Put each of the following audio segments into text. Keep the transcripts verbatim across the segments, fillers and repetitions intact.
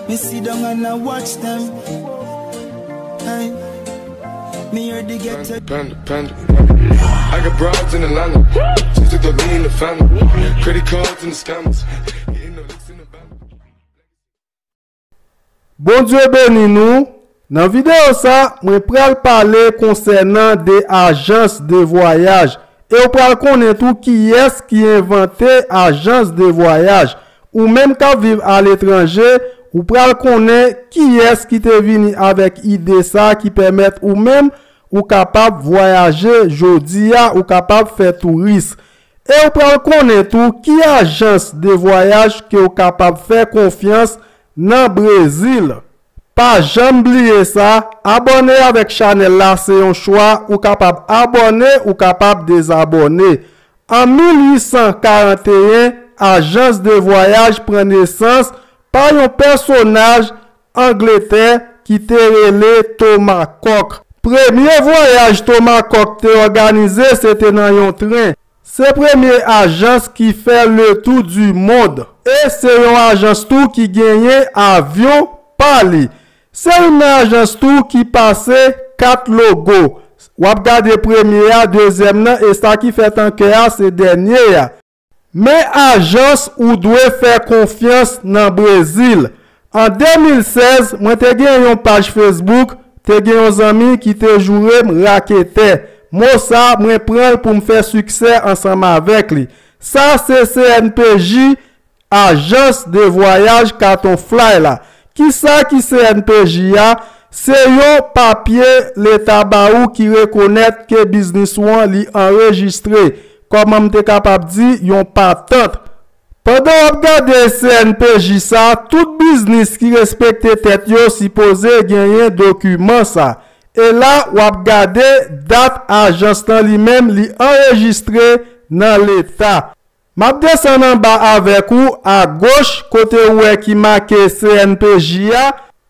Me sit down and I watch them. Hey, me hear the ghetto. Panda, panda, panda. I got broads in Atlanta. Just took the lean in the family. Credit cards and the scammers. Getting no licks in the van. Bondye beni nou. Nan videyo sa, mwen pral pale konsènan de ajans de vwayaj. E w pral konnen tou kiyès ki envante ajans de vwayaj. Ou menm k ap viv aletranje, ou pral konnen kiyès ki te vini avèk ide sa ki pèmèt ou menm ou kapab vwayaje jodi a, ou kapab fè touris. E w pral konnen tou ki ajans de vwayaj ke w kapab fè konfyans nan Brezil. Pa janm bliye sa, abòne avèk chanèl la se yon chwa, ou kapab abòne, ou kapab dezabòne. An mil uit san karanteyen, ajans de vwayaj pran nesans pa yon pèsonaj Angletè ki te rele Thomas Cook. Premye vwayaj Thomas Cook te òganize se te nan yon tren. Se premye ajans ki fè le tour du monde. E se yon ajans tou ki genyen avyon pa li. Se youn nan ajans tou ki pase kat logo. W ap gade premye a, dezyèm nan, e sa ki fèt an kè a, se dènye a. Men ajans ou dwe fè konfyans nan Brezil. An de mil sèz, mwen te gen yon paj Facebook, te gen yon zanmi ki te joure m raketè. Mo sa, mwen pran l pou m fè siksè ansanm avèk li. Sa se C N P J, ajans de vwayaj katon fly la. Kisa ki C N P J a? Se yon papye leta ba ou ki rekonèt ke biznis ou an li anrejistre. Kòman m te kapab di yon patant? Pandan w ap gade C N P J sa, tout biznis ki respekte tèt yo sipoze genyen dokiman sa. E la, w ap gade dat ajans lan li menm li anrejistre nan leta. M ap desann anba avèk ou, agoch, kote ou wè ki make C N P J a,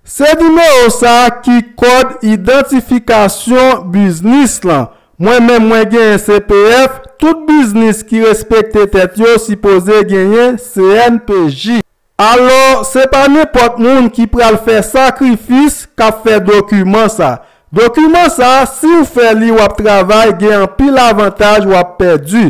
se nimewo sa ki kòd idantifikasyon biznis lan. Mwen menm mwen genyen C P F, tout biznis ki respekte tèt yo sipoze genyen C N P J. Alò, se pa nenpòt moun ki pral fè sakrifis k ap fè dokiman sa. Dokiman sa, si w fè li w ap travay, gen anpil avantaj w ap pèdi.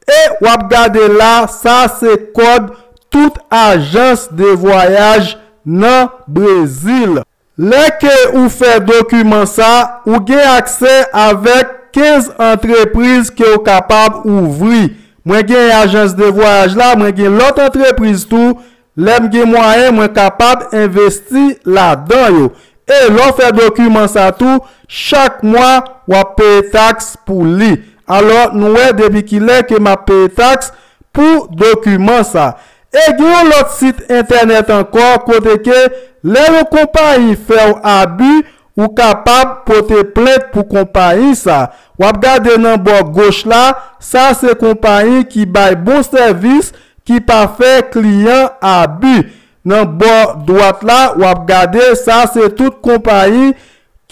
E w ap gade la, sa se kòd tout ajans de vwayaj nan Brezil. Lè ke ou fè dokiman sa, ou gen aksè avèk kenz antrepriz ke w kapab ouvri. Mwen gen ajans de vwayaj la, mwen gen lòt antrepriz tou. Lè m gen mwayen, mwen kapab envesti ladan yo. E lè w fè dokiman sa tou, chak mwa, w ap peye taks pou li. Alò, nou wè depi kilè ke m ap peye taks pou dokiman sa. E gen yon lòt sit entènèt ankò kote ke lè yon konpayi fè w abi, ou kapab pote plent pou konpayi sa. W ap gade nan bò goch la, sa se konpayi ki bay bon sèvis, ki pa fè kliyan abi. Nan bò dwat la, w ap gade, sa se tout konpayi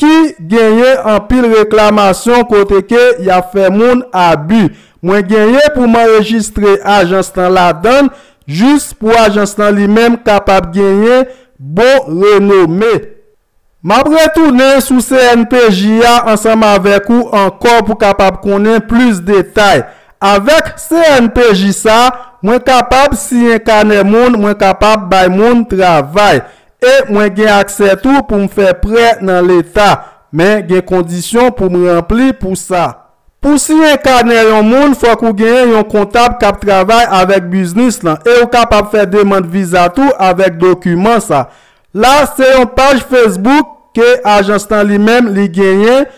ki genyen anpil reklamasyon kote ke y ap fè moun abi. Mwen genyen pou m anrejistre ajans lan ladan l, jis pou ajans lan li menm kapab genyen bon renome. M ap retounen sou C N P J a ansanm avèk ou ankò pou kapab konnen plis detay. Avèk C N P J sa, mwen kapab siyen kanè moun, mwen kapab bay moun travay. E mwen gen aksè tou pou m fè prè nan leta. Men gen kondisyon pou m ranpli pou sa. Pou siyen kanè yon moun, fòk ou genyen yon kontab k ap travay avèk biznis lan e ou kapab fè demann viza tou avèk dokiman sa. La, se yon paj Facebook ke ajans lan li menm li genyen.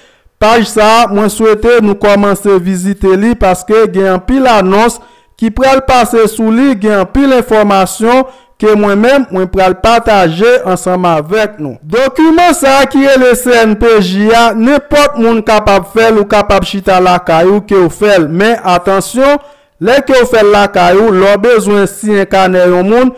Paj sa a, mwen swete nou kòmanse vizite li paske gen anpil anons ki pral pase sou li, gen anpil enfòmasyon ke mwen menm mwen pral pataje ansanm avèk nou. Dokiman sa a ki rele C N P J a, nenpòt moun kapab fè l, ou kapab chita lakay ou ke w fè l. Men atansyon, lè ke w fè l lakay ou, lè w bezwen siyen kanè yon moun,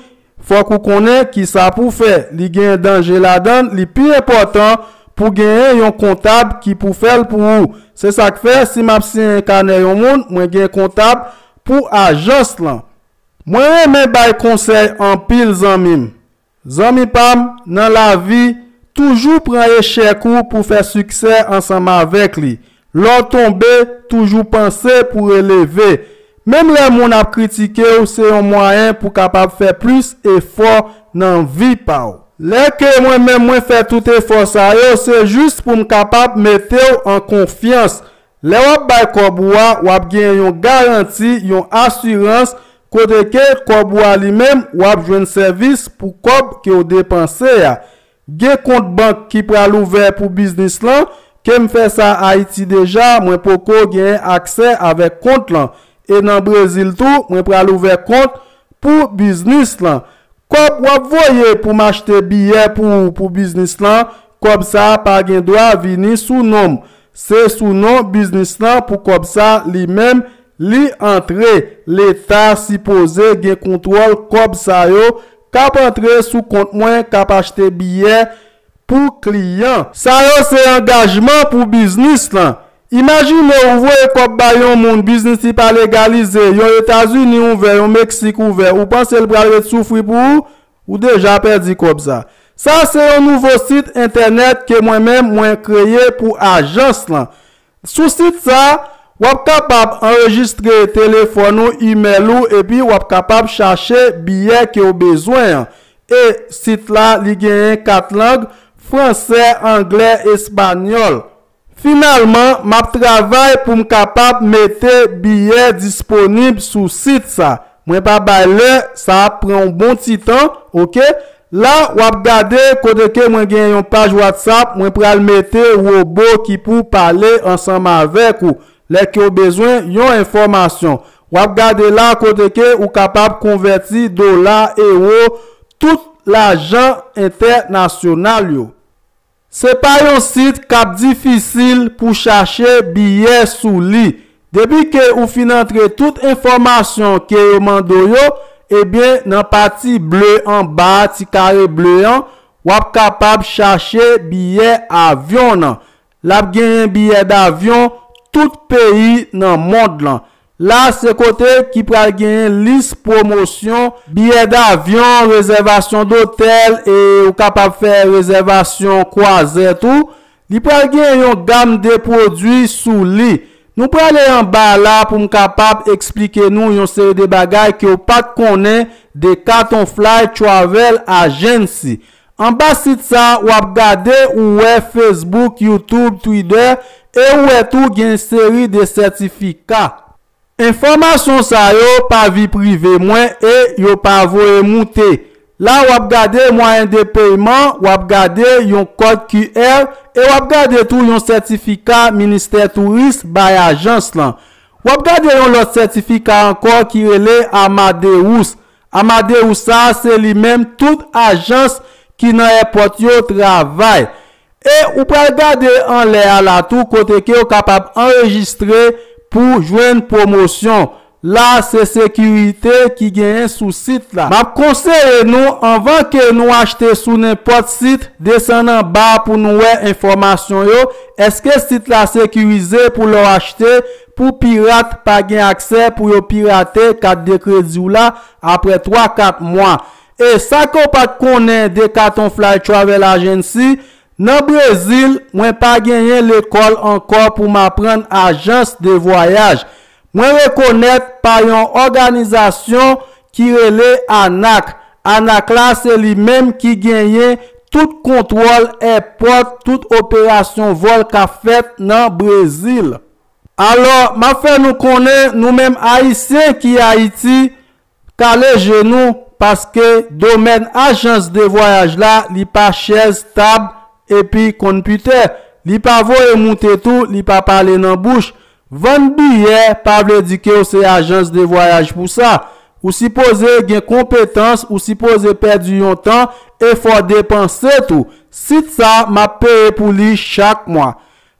fòk ou konnen kisa pou w fè. Li gen danje ladan l, li pi enpòtan pou genyen yon kontab ki pou fè l pou ou. Se sa k fè, si m ap siyen kanè yon moun, mwen gen kontab pou ajans lan. Mwen renmen bay konsèy anpil zanmi m. Zanmi pa m, nan lavi, toujou pran echèk ou pou fè siksè ansanm avèk li. Lè w tonbe, toujou panse pou releve. Menm lè moun ap kritike w, se yon mwayen pou kapab fè plis efò nan vi pa w. Lè ke mwen menm mwen fè tout efò sa yo, se jis pou m kapab mete w an konfyans. Lè w ap bay kòb ou a, w ap gen yon garanti, yon asirans, kote ke kòb ou a li menm, w ap jwenn sèvis pou kòb ke w depanse a. Gen kont bank ki pral ouvè pou biznis lan, ke m fè sa Ayiti deja, mwen poko genyen aksè avèk kont lan. E nan Brezil tou, mwen pral ouvè kont pou biznis lan. Kòb w ap voye pou m achte biyè pou ou pou biznis lan, kòb sa a pa gen dwa vini sou non m. Se sou non biznis lan pou kòb sa li menm li antre. Leta sipoze gen kontwòl kòb sa yo k ap antre sou kont mwen k ap achte biyè pou kliyan. Sa yo se angajman pou biznis lan. Imajine ou voye kòb bay yon moun, biznis li pa legalize, yon Etazini ouvè, yon Meksik ouvè, ou panse l pral ret soufri pou ou? Ou deja pèdi kòb sa. Sa se yon nouvo sit entènèt ke mwen menm mwen kreye pou ajans lan. Sou sit sa, w ap kapab anrejistre telefòn ou, imèl ou, epi w ap kapab chache biyè ke w bezwen an. E sit la, li genyen kat lang, fransè, anglè, espanyòl. Finalman, m ap travay pou m kapab mete biyè disponib sou sit sa. Mwen pa bay lè, sa ap pran yon bon ti tan, oke? La, w ap gade kote ke mwen gen yon paj WhatsApp, mwen pral mete wobo ki pou pale ansanm avèk ou lè ke w bezwen yon enfòmasyon. W ap gade la kote ke ou kapab konvèti dola, ewo, tout lajan entènasyonal yo. Se pa yon sit k ap difisil pou chache biyè sou li. Depi ke ou fin antre tout enfòmasyon ke yo mande w yo, ebyen, nan pati ble anba a, ti kare ble an, w ap kapab chache biyè avyon nan. L ap genyen biyè davyon tout peyi nan mond lan. La, se kote ki pral genyen lis pwomosyon, biyè davyon, rezèvasyon dotèl, e ou kapab fè rezèvasyon kwazè tou. Li pral gen yon gam de pwodui sou li. Nou prale anba la pou m kapab eksplike nou yon seri de bagay ke w pa t konnen de Katon Fly Travel Agency. Anba sit sa, w ap gade, ou wè Facebook, YouTube, Twitter, e ou wè tou gen seri de sètifika. Enfòmasyon sa yo pa vi prive mwen e yo pa voye moute. La w ap gade mwayen de peyman, w ap gade yon kòd QR e w ap gade tou yon sètifika Ministè Touris bay ajans lan. W ap gade yon lòt sètifika ankò ki rele Amadeus. Amadeus sa a se li menm tout ajans ki nan èpòt yo travay. E ou pral gade anlè a la tou kote ke w kapab anrejistre pou jwenn pwomosyon. La se sekirite ki genyen sou sit la. M ap konseye nou anvan ke nou achte sou nenpòt sit, desann anba pou nou wè enfòmasyon yo. Èske sit la sekirize pou lè w achte, pou pirat pa gen aksè pou yo pirate kat de kredi w la apre twa kat mwa? E sa ke w pa t konnen de Katon Fly Travel Agency, nan Brezil, mwen pa genyen lekòl ankò pou m aprann ajans de vwayaj. Mwen rekonèt pa yon òganizasyon ki rele ANAC. ANAC la, se li menm ki genyen tout kontwòl èpòt, tout operasyon vòl k ap fèt nan Brezil. Alò, m ap fè nou konnen, nou menm Ayisyen ki Ayiti, kale je nou, paske domèn ajans de vwayaj la, li pa chèz, tab, epi konpitè. Li pa voye moute tou, li pa pale nan bouch. Vann biyè pa vle di ke w se ajans de vwayaj pou sa. Ou sipoze gen konpetans, ou sipoze pèdi yon tan, e fò w depanse tou. Sit sa, m ap peye pou li chak mwa.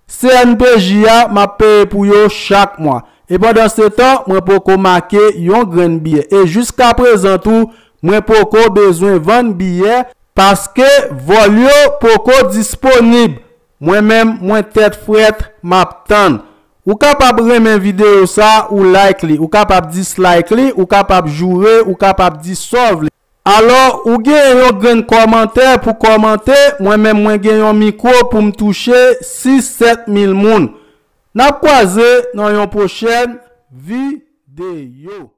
C N P J a, m ap peye pou yo chak mwa. E pandansetan, mwen poko make yon grenn biyè. E jiskaprezan tou, mwen poko bezwen vann biyè, paske vòl yo poko disponib. Mwen menm, mwen tèt frèt, m ap tann. Ou kapab renmen videyo sa, ou like li. Ou kapab dislike li, ou kapab joure, ou kapab dissolve li. Alò, ou gen yon grenn kòmantè pou kòmante, mwen menm mwen gen yon mikwo pou m touche sis sèt mil moun. N ap kwaze nan yon pwochèn videyo.